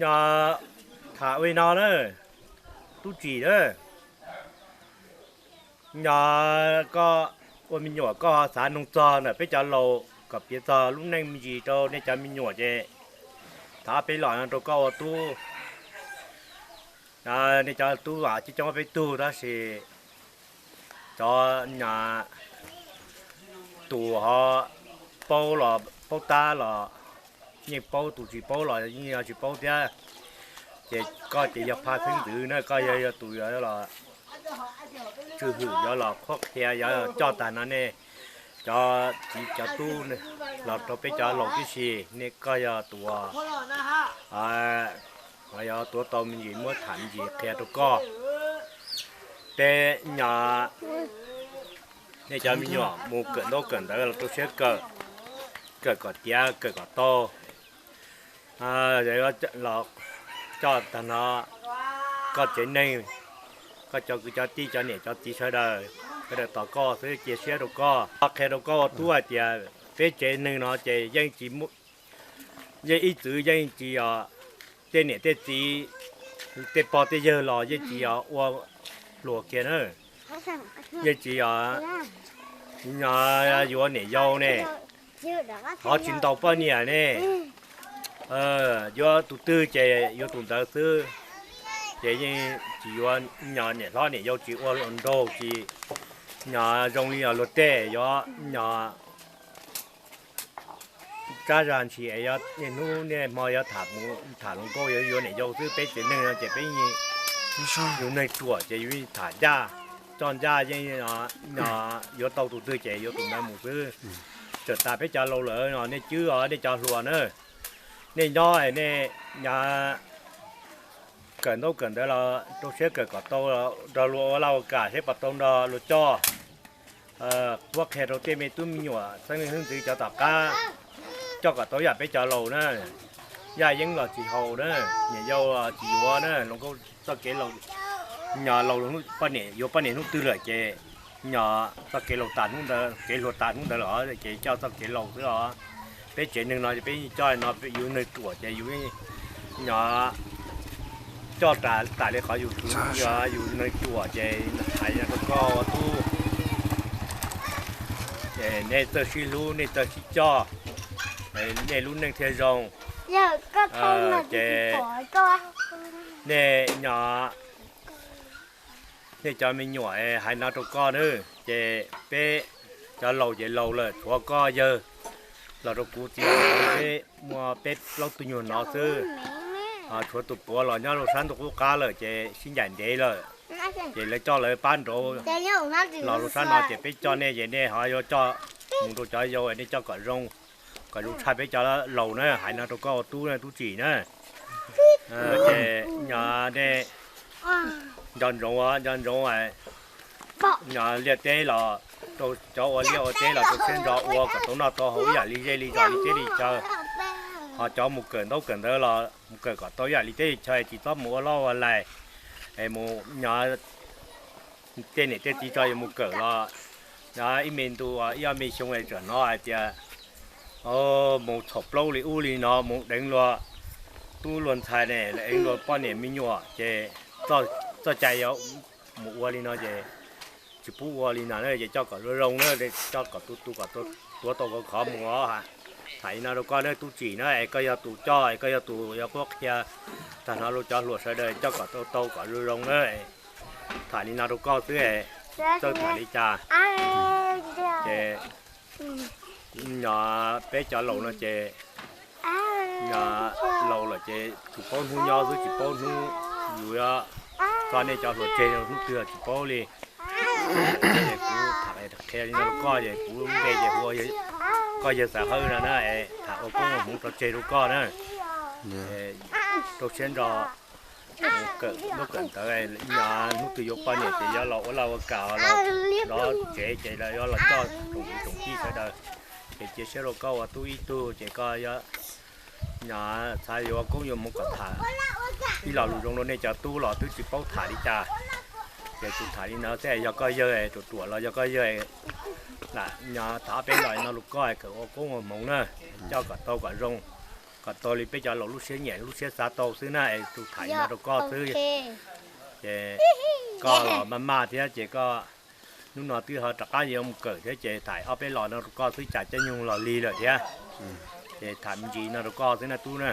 Nyob tham ua no na, tub tsim na, nyob koj ua me nyuam koj ho xav noog txog ntawm peb cov laus kom piav txog lub neej me ntsis rau nej cov me nyuam ces thov peb los no rau koj ua tub. Nej cov tub coob coob peb tug tab sis cov nyob tus ho paub los paub tab los yeej paub, tus tsis paub los yeej tsis paub thiab. Ces koj ces yog phaj xeeb ntxwv na, koj yog yog tus yuav los tswj hwm, yuav los qhuab qhia, yuav coj tag no nej cov txiv cov tub los rau peb cov laus tib si, nej koj yog tus uas yog tuav tau me ntsis muab tham me ntsis qhia rau koj. Peb nyob nej cov me nyuam mus kawm ntaub kawm ntawv los rau siab kawm, kawm kom tiav kawm kom tau. Los coj tag no koj tsev neeg, koj cov kwv cov tij cov niam cov txiv sawv daws, sawv daws tos koj xwb, cia siab rau koj. Qhia rau koj ua tub hais tias peb tsev neeg no ces yeej tsis, yeej ib txwv yeej tsis yog tej niam tej txiv, tej pog tej yawg los yeej tsis yog ua hluas kiag na. Yeej tsis yog yuav niam yau ne, qhov tsis ntaus poj niam ne. Yuav tus twg ces yuav tus ntawd xwb. Ces yeej tsis yuav, nyob niam hlob niam yau tsis ua nraug tsis, nyob zoo li luag tej yuav nyob tsab zag ntshis es yog niaj hnub niaj hmo yuav tham, tham hluas nkauj yuav yuav niam yau xwb. Peb tsev neeg no ces peb yus neeg ruam ces yus tham ncaj, txoj ncaj yeej yuav tau tus twg ces yuav tus ntawd mus xwb. Txawm tas peb cov laus lawm no nej cwb os nej cov hluas na, nej nyob nej nyob kawm ntaub kawm ntawv los rau siab kawm kom tau, nrog luag ua laj ua kam seb puas tau nrog luag coj. Qhuab qhia rau tej me tub me nyuam xeeb leej xeeb ntxwv cov tom qab, coj kom tau yam peb cov laus na, yaj yeeb los tsis haus na, niam yau los tsis yuav na, hluas nkauj txoj kev laus, nyob laus, poj niam yuav poj niam hnub twg lawm ces nyob txoj kev laus tas hnub ntawd, kev hluas tas hnub ntawd lawm ces coj txoj kev laus xwb os. Peb tsev neeg no peb coj no yus neeg ruam ces yus nyob coj tas li qhov yus, yus neeg ruam ces hais rau koj tub, nej txawj sib hlub, nej txawj sib coj, nej lub neej thiaj zoo. Ces nej nyob, nej cov me nyuam hais no rau koj na, ces peb cov laus ces laus lawm, tshuav koj yawg los rau kuv txiv, peb muaj peb plaub tug nyuag no xwb. Tshuav tus puav los nyob rau sab ntuj qub qab lawm ces sib ncaim ntev lawm, ces lawv coj lawv pab nraud los rau sab no ces peb coj nej ces nej ho yuav coj mus rau cov yau, nej coj kom zoo, kom zoo tshaj peb cov laus na, hais no rau koj ua tub na, tub tsim na. Ces nyob nej nco ntsoov, nco ntsoov nyob liaj teb los rau cov ua liaj ua teb los rau siab ntso ua kom tau noj tau haus ib yam li zej li zos li teb li chaw. Ho cov mus kawm ntaub kawm ntawv los mus kawm kom tau ib yam li teb li chaw, tsis txhob mus ua loj ua lais. Mus nyob tej niam tej txiv tso yuav mus kawm los nyob ib me ntu ib ob me xyoo es tseem hnov hais tias mus txhaum plaub li ub li no, mus deev luag tub luag ntxhais ne, deev luag poj niam me nyuam ces txoj cai yuav mus ua li no ces tsis pub ua li no na, ces coj kom zoo zoo na, coj kom tu tu kom tuav tau khov khov mus os. Tham li no rau koj na tub tsim na, es koj yog tus coj es koj yog tus yuav qhuab qhia tag nrho rau cov hluas sawv daws coj kom tau tau kom zoo zoo na. Tham li no rau koj xwb, txawj tham li cas ces nyob peb cov laus no ces nyob laus lawm ces tsis paub hnub nyob xwb, tsis paub hnub yus yuav tso nej cov hluas tseg, hnub twg tsis paub li. Kuv tham qhia li no rau koj ces kuv npe ces hu ua koj yawg Xav Hawj no na, es tham ua koob ua hmoov tso tseg rau koj na. Rau siab ntso mus kawm ntaub kawm ntawv, nyob hnub twg yuav poj niam ces yuav los ua laj ua kam, los tsev ces yuav los coj tsoom kwv tsoom tij sawv daws. Ces cia siab rau koj ua tub ib tug ces koj yuav nyob txhad yuav ua koob yuav hmoov kom tham ib lo lus zoo rau nej cov tub los twb tsis paub tham li cas. Ces kuv tham li no xwb, yog koj yawg ruam ruam los yog koj yawg lam nyob tham peb los no rau koj kawm ua koob ua hmoov na, coj kom tau kom zoo. kom tau li peb cov laus lub siab nyiam lub siab xav tau xwb na es tus tham no rau koj xwb. Ces koj los maj maj thiab ces koj hnub no twb ho rov qab yuav mus kawm thiab ces tham ob peb los no rau koj xwb cas caij nyoog los lig lawm thiab. Ces tham me ntsis no rau koj xwb na tub na.